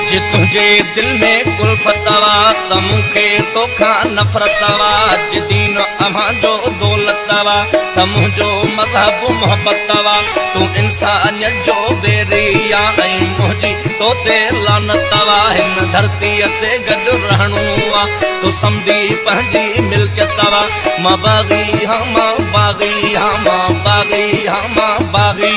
जे तुंहिंजे दिलि में कुल्फत वा त मूंखे तोखां नफ़रत वा। जे दीन अव्हांजो दौलत वा त मुंहिंजो मज़हब मोहबत वा। तूं इंसानियत जो वेरी आ ऐं मुंहिंजी तो ते लानत वा। हिन धरतीअ ते गॾु रहणो आ तूं सम्झी पंहिंजी मिल्कियत वा। मां बाग़ी हां मां बाग़ी हां मां बाग़ी हां मां बाग़ी।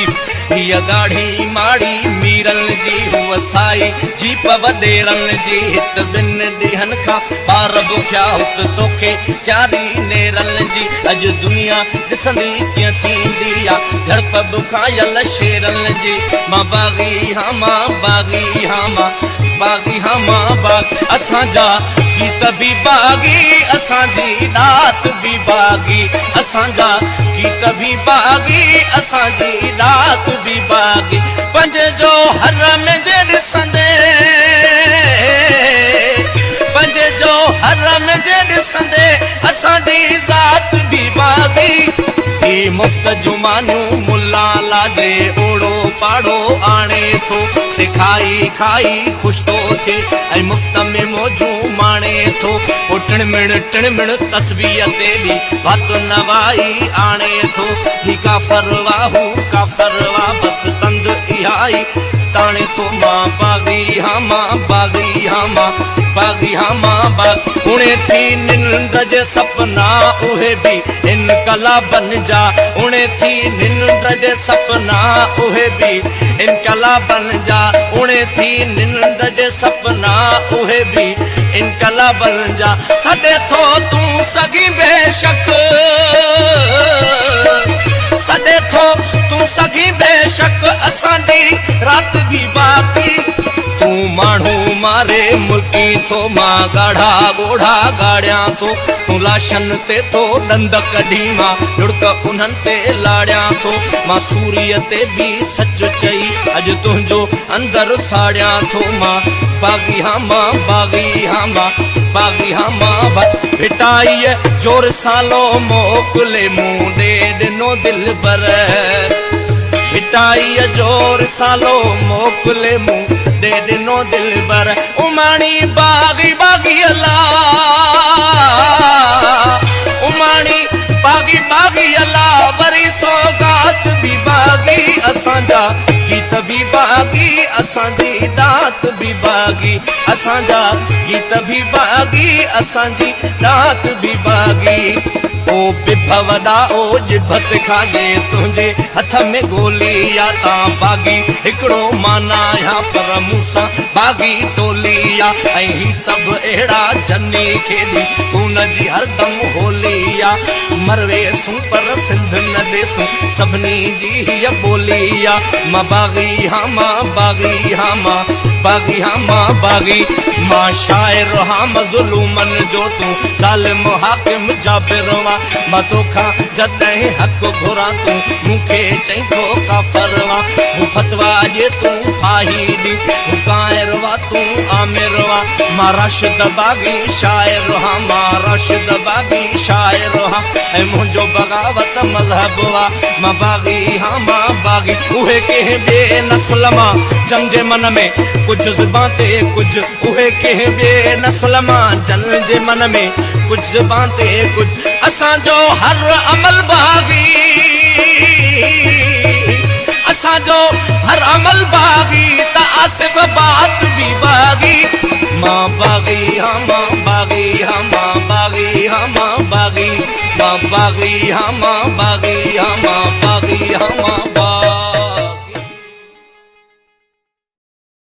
हीअ ॻाढ़ी माड़ी मीरन जी हूअ साई जीप वॾेरनि जी। हित ॿिनि ॾींहनि खां ॿार बुखिया हुत तोखे चारी नेरनि जी। अॼु दुनिया ॾिसंदी कीअं थींदी आहे झड़प बुखायल शेरनि जी। मां बाग़ी हां मां बाग़ी हां मां बाग़ी हां मां बाग़। असांजा गीत बि बाग़ी असांजी ॾात बि बाग़ी। असांजा गीत बि बाग़ी असांजी ॾात बि बाग़ी। पंज जो हर में जे ॾिसंदे पंज जो हर में जे ॾिसंदे असांजी ज़ात बि बाग़ी। ही मुफ़्त जुमानियूं मुला लाजे ओड़ो पाड़ो आणे थो। सिखाई खाई ख़ुशि थो थिए ऐं मुफ़्त में मौजूं माणे थो। पोइ टिणमिण टिणमिण तस्बीह ते बि वात नवाई आणे थो। ही काफ़र वा हू काफ़र वा बसि तंद इहा ई ताणे थो। मां बाग़ी हां मां बाग़ी हां मां बाग़ी हां मां बाग़। उणे थी निंड जे सपना उहे बि इनकलाबन जा। उणे थी निंड जे सपना उहे बि इनकलाबन जा। उणे थी निंड जे सपना उहे बि इनकलाबन जा। सॾे थो तूं सघी बेशक सॾे थो तूं सघी बेशक असांजी रात बि बाक़ी। तूं माण्हू मारे मुल्की थो मां ॻाढ़ा ॻोढ़ा ॻाड़ियां थो। तूं लाशनि ते थो ॾंद कढी मां लुड़क उन्हनि ते लाड़ियां थो। मां सूरीअ ते बि सच चई अॼु तुंहिंजो अंदरि साड़ियां थो। मां बाग़ी हां मां बाग़ी हां मां बाग़ी हां मां भिटाईअ जो रिसालो मोकिले मूं ॾे ॾिनो दिलबर। भिटाईअ जो रिसालो मोकिले मूं ॾे ॾिनो दिलबर। उमाणी बाग़ी बाग़ी अला उमाणी बाग़ी बाग़ी अला वरी सौगात बि बाग़ी। असांजा गीत बि बाग़ी असांजी ॾात बि बाग़ी। असांजा गीत बि बाग़ी असांजी ॾात बि बाग़ी। ओ बिभ वॾा ओ जिभ ते खाजे तुंहिंजे हथ में गोली आ। तां बाग़ी हिकिड़ो माना आहियां पर मूंसां बाग़ी टोली आ। ऐं ही सभु अहिड़ा जनी खेॾी खून जी हरदम होली आ। मरवेसूं पर सिंध न ॾेसूं सभिनी जी हीअ ॿोली आ। मां बाग़ी हां मां बाग़ी हां मां बाग़ी हां मां बाग़ी। मां शाइर हां मज़लूमनि जो तूं ज़ालिम हाकिम जाबिर वां। मां तोखां जॾहिं हक़ घुरां तूं मूंखे चई थो काफ़र वां। हू फतवा ॾे तूं फाही ॾी हू कायर वा तूं आमिर वा। मां राशिद बाग़ी शाइर हां मां राशिद बाग़ी शाइर हां ऐं मुंहिंजो बग़ावत मज़हब वा। मां बाग़ी हां मां बाग़ी। उहे कंहिं ॿिए नस्ल मां जन जे मन में कुझु ज़ुबान ते कुझु। उहे कंहिं ॿिए नस्ल मां जन जे मन में कुझु ज़ुबान ते कुझु। असांजो हर अमल बाग़ी असांजो हर अमल बाग़ी त आसिफ़ बात बि बाग़ी। मां बाग़ी हां मां बाग़ी हां मां बाग़ी हां मां बाग़ी। मां बाग़ी हां मां बाग़ी हां मां बाग़ी हां मां।